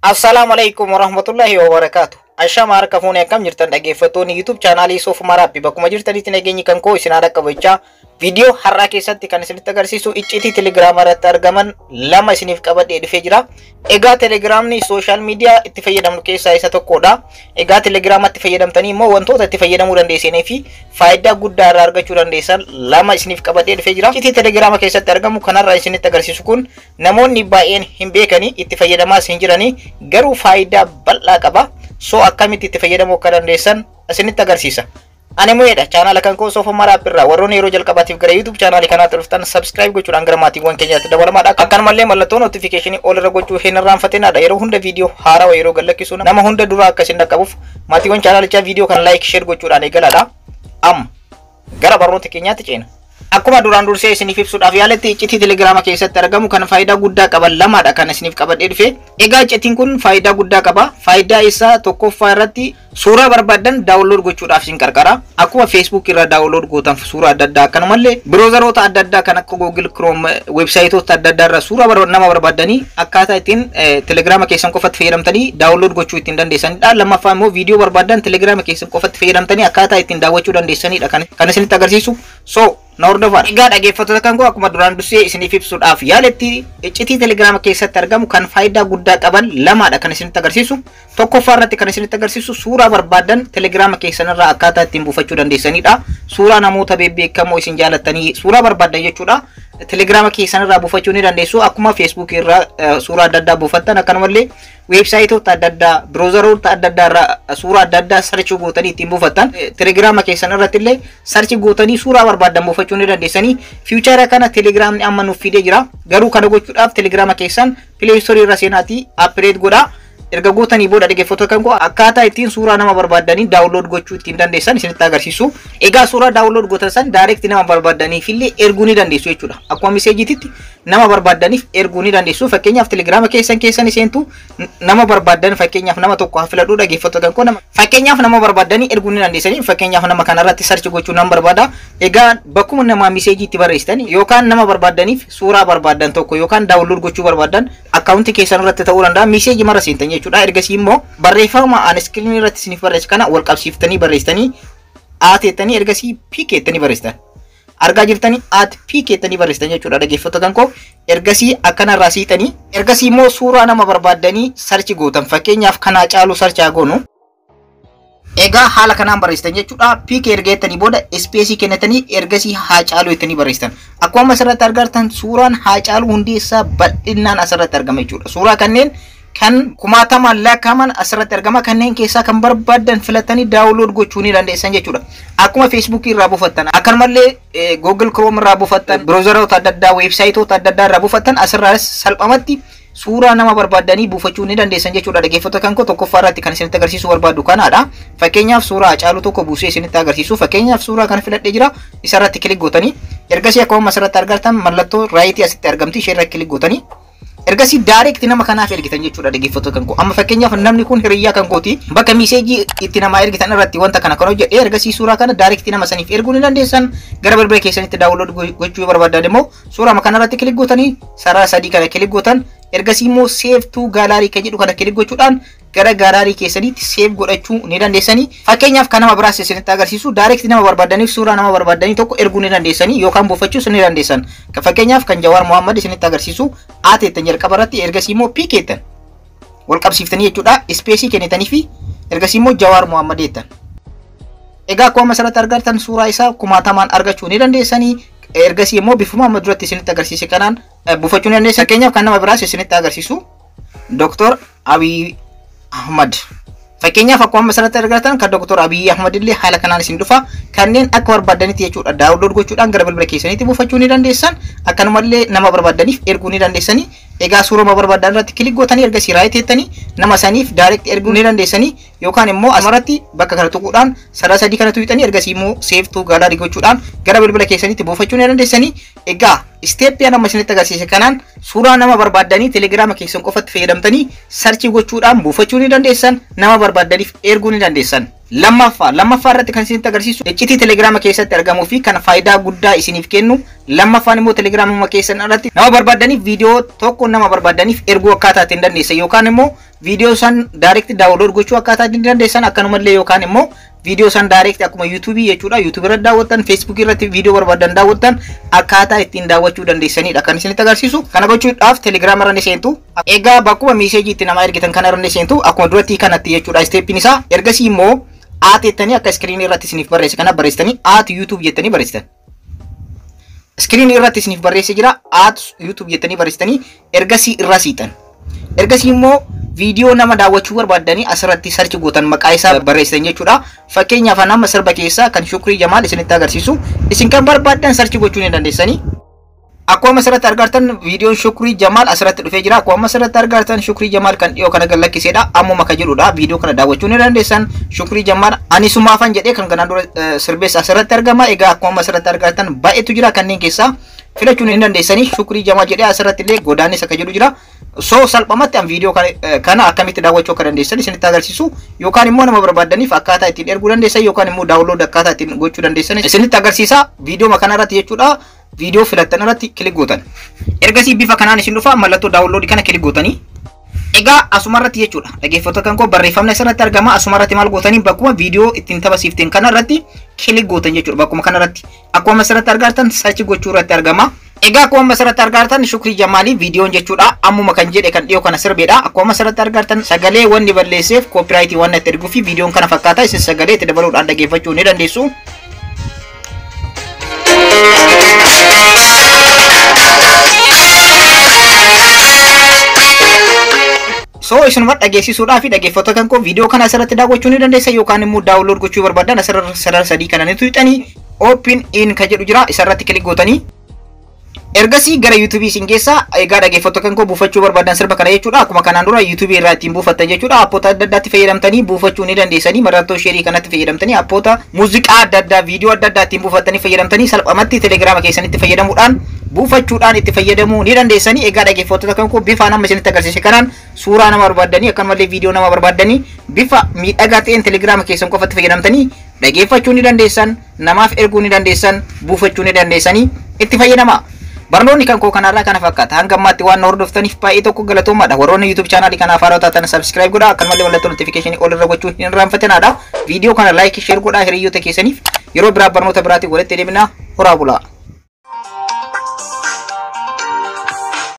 Assalaamu alaikum warahmatullahi wabarakatuh. Ashama harka fuunee, akkam jirtan dhaggeeffattoonni YouTube chaanaalii Soofumar App? Bakkuma jirtanitti nageenyi kan koo isin haadha qabachaa, viidiyoo har'aa keessatti kan isinitti agarsiisu icciitii Telegiraama irratti argaman lama isiniif qabadhee dhufee jira. Egaa Telegiraamni social media itti fayyadamnu keessaa isa tokkodha. Egaa Telegiraamatti fayyadamtanii immoo wantoota itti fayyadamuu dandeessanii fi faayidaa guddaa irraa argachuu dandeessan lama isiniif qabadhee dhufee jira. Icciitii Telegiraama keessatti argamu kanarraa isinitti agarsiisu kun namoonni baay'een hin beekanii, itti fayyadamaas hin jiranii, garuu faayidaa bal'aa qaba. So akkamitti itti fayyadamuu akka dandeessan isinitti agarsiisa. Ani mu'eedha. Chaanaala kan koo Soofumar App irraa warroonni yeroo jalqabaatiif gara YouTube chaanaalii kanaatti dhuftan subscribe gochuudhaan gara maatiiwwan keenyaatti dabalamaadha. Akkanumallee mallattoo notification ol irra gochuu hin irraanfatinaadha. Yeroo hunda viidiyoo haarawaa yeroo gadlakkisu nama hunda dura akka isin dhaqqabuuf maatiiwwan chaanaalichaa viidiyoo kana like, share gochuudhaan eegalaadha. Amma gara barnoota keenyaatti ceena. Akkuma duraan dursee isiniif ibsuudhaaf yaaletti, iccitii Telegiraama keessatti argamu kan faayidaa guddaa qaban lamaadha kan isiniif qabadhee dhufe. Egaa iccitiin kun faayidaa guddaa qaba. Faayidaa isaa tokkoffaa irratti suuraa barbaaddan download gochuudhaaf isin qarqara. Akkuma Facebook irraa download gootan suuraa adda addaa, akkanumallee browseroota adda addaa kan akka Google Chrome, websaayitoota adda addaa irraa suuraa nama barbaaddanii akkaataa ittiin Telegiraama keessan qofatti fayyadamtanii download gochuu ittiin dandeessanidha. Lammaffaa immoo viidiyoo barbaaddan Telegiraama keessan qofatti fayyadamtanii akkaataa ittiin daawwachuu dandeessanidha kan isinitti agarsiisu. So na hordofaa. Egaa dhaggeeffattoota kan koo, akkuma duraan dursee isiniif ibsuudhaaf yaaletti, iccitii Telegiraama keessatti argamu kan faayidaa guddaa qaban lamaadha kan isinitti agarsiisu. Tokkoffaa irratti kan isinitti agarsiisu suuraa barbaaddan Telegiraama keessan irraa akkaataa ittiin buufachuu dandeessanidha. Suuraa namoota bebbeekamoo isin jaalattanii, suuraa barbaaddan jechuudha. Telegiraama keessan irraa buufachuu ni dandeessu. Akkuma Facebook irraa suuraa adda addaa buufattan, akkanumallee weebsaayitoota adda addaa, browseroota adda addaa irraa suuraa adda addaa search gootanii ittiin buufattan, Telegiraama keessan irratti illee search gootanii suuraa barbaaddan buufachuu ni dandeessanii. Feature kana Telegiraamni amma nuuf fidee jira. Garuu kana gochuudhaaf Telegiraama keessan Play Store irra seenaatii upgrade godhaa. Erga gootanii booda, dhaggeeffattoota kan koo, akkaataa ittiin suuraa nama barbaaddanii download gochuu ittiin dandeessan isinitti agarsiisu. Egaa suuraa download gootan san direct nama barbaaddaniif illee erguu ni dandeessu jechuudha. Akkuma messageiitti nama barbaaddaniif erguu ni dandeessu. Fakkeenyaaf Telegiraama keessan keessan seentu, nama barbaaddan, fakkeenyaaf nama tokko haa filadhuu, dhaggeeffattoota kan koo, nama fakkeenyaaf nama barbaaddanii erguu ni dandeessanii. Fakkeenyaaf nama kanarratti search gochuu nan barbaada. Egaa bakkuma nama message itti barreessitan yookaan nama barbaaddaniif suuraa barbaaddan tokko yookaan download gochuu barbaaddan akkaawuntii keessan irratti ta'uu danda'a, message mara seentan jechuudha. Ergasii immoo barreeffama ani screen irratti isiniif barreesse kana wal qabsiiftanii barreessitanii, at jettanii, ergasii PK jettanii barreessitan. Argaa jirtanii, at PK jettanii barreessitan jechuudha, dhaggeeffattoota kan koo. Ergasii akkanarraa siixanii, ergasii immoo suuraa nama barbaaddanii search gootan. Fakkeenyaaf kanaa caalu search haa goonu. Egaa haala kanaan barreessitan jechuudha. PK erga jettanii booda space kennitanii, ergasii Haacaaluu jettanii barreessitan. Akkuma asirratti argartan suuraan Haacaaluu Hundeessaa bal'inaan asirratti argama jechuudha. Suuraa kanneen kan kumaatamaan lakkaa'aman asirratti argama. Kanneen keessaa kan barbaaddan filatanii download gochuu ni dandeessan jechuudha. Akkuma Feesbuukii irraa buufattan, akkanumallee Google Chrome irraa buufattan, browseroota adda addaa, weebsaayitoota adda addaa irraa buufattan, asirraas salphamatti suuraa nama barbaaddanii buufachuu ni dandeessan jechuudha. Dhaggeeffattoota kan koo, tokkoffaa irratti kan isinitti agarsiisuu barbaadu kanaadha. Fakkeenyaaf suuraa Haacaaluu tokko buusee isinitti agarsiisu. Fakkeenyaaf suuraa kana filadhee jira. Isarratti click gootanii, ergasii akkuma asirratti argartan mallattoo right asitti argamti, ishee irra click gootanii, ergasii direct nama kanaaf ergitan jechuudha, dhaggeeffattoota kan koo. Amma fakkeenyaaf namni kun hiriyyaa kan kooti. Bakka message itti namaa ergitan irratti wanta kana kan hojjedhe, ergasii suuraa kana direct nama saniif erguu ni dandeessan. Gara bilbila keessanitti download gochuu barbaadan immoo suuraa kana irratti click gootanii, sarara sadii kana click gootan, ergasii immoo save to gallery kan jedhu kana click gochuudhaan gara gallery keessaniitti save godhachuu ni dandeessanii. Fakkeenyaaf kan nama biraas isinitti agarsiisu, direct nama barbaadaniif suuraa nama barbaadanii tokko erguu ni dandeessanii yookaan buufachuus ni dandeessan. Fakkeenyaaf kan Jawaar Mohammad isinitti agarsiisu, at jettan jalqaba irratti, ergasii immoo PK jettan wal qabsiiftanii jechuudha. Space kennitanii fi ergasii immoo Jawaar Mohammad jettan. Egaa akkuma asirratti argattan suuraa isaa kumaatamaan argachuu ni dandeessanii. Ergasii immoo bifuma amma duratti isinitti agarsiise kanaan buufachuu ni dandeessan. Fakkeenyaaf kan nama biraas isinitti agarsiisu, Dr. Abiy Ahmad. Fakkeenyaaf akkuma asirratti argatan kan Dr. Abiy Ahmad illee haala kanaan isin dhufa. Kanneen akka barbaadanitti jechuudha download gochuudhaan gara bilbila keessaniitti buufachuu ni dandeessan. Akkanumallee nama barbaadaniif erguu ni dandeessanii. Egaa suuraa barbaadan irratti click gootanii, ergasii right jettanii nama saniif direct erguu ni dandeessanii, yookaan immoo asirratti bakka kana tuquudhaan sarara sadii kana tuqxanii, ergasii immoo save to gallery gochuudhaan gara bilbila keessaniitti buufachuu ni dandeessanii. Egaa step amma isinitti agarsiise kanaan suuraa nama barbaaddanii Telegiraama keessan qofatti fayyadamtanii search gochuudhaan buufachuu ni dandeessan, nama barbaaddaniif erguu ni dandeessan. Lammaffaa irratti kan isinitti agarsiisu iccitii Telegiraama keessatti argamuu fi kan faayidaa guddaa isiniif kennu lammaffaan immoo Telegiraamuma keessan irratti nama barbaaddaniif viidiyoo tokko nama barbaaddaniif erguu akkaataa ittiin dandeessan yookaan immoo Viidiyoo san direct download gochuu akkaataa ittiin dandeessan, akkanumallee yookaan immoo viidiyoo san direct akkuma YouTube jechuudha. YouTube irratti daawwattan, Facebook irratti viidiyoo barbaadan daawwattan, akkaataa ittiin daawwachuu dandeessanidha kan isinitti agarsiisu. Kana gochuudhaaf Telegram irra ni seentu. Egaa bakkuma message itti nama ergitan kana irra ni seentu, akkuma duratti kanatti jechuudha steppiin isaa. Ergasii immoo at jettanii akka screen irratti isiniif barreesse kana barreessitanii, @YouTube jettanii barreessitan. Screen irratti isiniif barreessee jira, @YouTube jettanii barreessitanii ergasii irra siitan. Ergasii immoo viidiyoo nama daawwachuu barbaaddanii asirratti search gootan, maqaa isaa barreessitan jechuudha. Fakkeenyaaf nama sirba keessaa kan Shukrii Jamaal isinitti agarsiisu, isin kan barbaaddan search gochuu ni dandeessanii. Akkuma asirratti argartan viidiyoon Shukrii Jamaal asirratti dhufee jira. Akkuma asirratti argartan Shukrii Jamaal kan dhiyoo kana gad lakkisedha. Ammuma kan jedhudha. Viidiyoo kana daawwachuu ni dandeessan. Shukrii Jamaal ani sumaafan jedhee kan kanaan dura sirbees asirratti argama. Egaa akkuma asirratti argartan baay'eetu jira, kanneen keessaa filachuu ni dandeessanii. Shukrii Jamaal jedhee asirratti illee godaanis akka jedhu jira. So salphumatti an viidiyoo kana akkamitti daawwachuu akka dandeessan isinitti agarsiisu, yookaan immoo nama barbaaddaniif akkaataa ittiin erguu dandeessan, yookaan immoo download akkaataa ittiin gochuu dandeessan isinitti agarsiisa. Viidiyoo kana irratti jechuudha. Viidiyoo filattan irratti click gootan. Ergasii bifa kanaan isin dhufa, mallattoo download kana click gootanii. Egaa asuma irratti jechuudha. Dhaggeeffattoota kan koo, barreeffamni asirratti argama. Asuma irratti maal gootanii? Bakkuma viidiyoo ittiin taphasiifteen kana irratti click gootan jechuudha. Bakkuma kana irratti. Akkuma asirratti argartan search gochuu irratti argama. Egaa akkuma asirratti argartan Shukrii Jamaalii viidiyoon jechuudha. Ammuma kan jedhe kan dhiyoo kana sirbeedha. Akkuma asirratti argartan sagalee wanni balleesseef copyright waan itti erguu fi viidiyoon kana fakkaata. Isin sagalee itti dabaluudhaan dhaggeeffachuu ni dandeessu. So isinuma dhageessisuudhaa fi dhaggeeffattoota kan koo, viidiyoo kana asirratti daawwachuu ni dandeessa, yookaan immoo download gochuu barbaadan asirra sarara sadii kana ni tuqxanii, open in kan jedhu jira, isarratti click gootanii. Ergasii gara YouTube isin geessa. Egaa dhaggeeffattoota kan koo, buufachuu barbaadan sirba kana jechuudha. Akkuma kanaan dura YouTube irraa ittiin buufattan jechuudha. Appoota adda addaatti fayyadamtanii buufachuu ni dandeessanii. Mallattoo share kanatti fayyadamtanii appoota muuziqaa adda addaa, viidiyoo adda addaa ittiin buufattanii fayyadamtanii, salphumatti Telegiraama keessanitti fayyadamuudhaan buufachuudhaan itti fayyadamuu ni dandeessanii. Egaa dhaggeeffattoota kan koo, bifa nama isinitti agarsiise kanaan suuraa nama barbaaddanii, akkanumallee viidiyoo nama barbaaddanii bifa miidhagaa ta'een Telegiraama keessan qofatti fayyadamtanii dhaggeeffachuu ni dandeessan, namaaf erguu ni dandeessan, buufachuu ni dandeessanii, itti fayyadama. Barnoonni kan koo kanarraa kana fakkaata. Hanga ammaatti waan na hordoftaniif baay'ee tokko galatoomaadha. Warroonni YouTube chaanaalii kanaaf haaraa taatan subscribe godhaa. Akkanumallee mallattoo notification ol irra gochuu hin irraanfatinaadha. Viidiyoo kana like, share godhaa hiriyoota keessaniif. Yeroo biraa barnoota biraatiin walitti deebina. Horaa bulaa.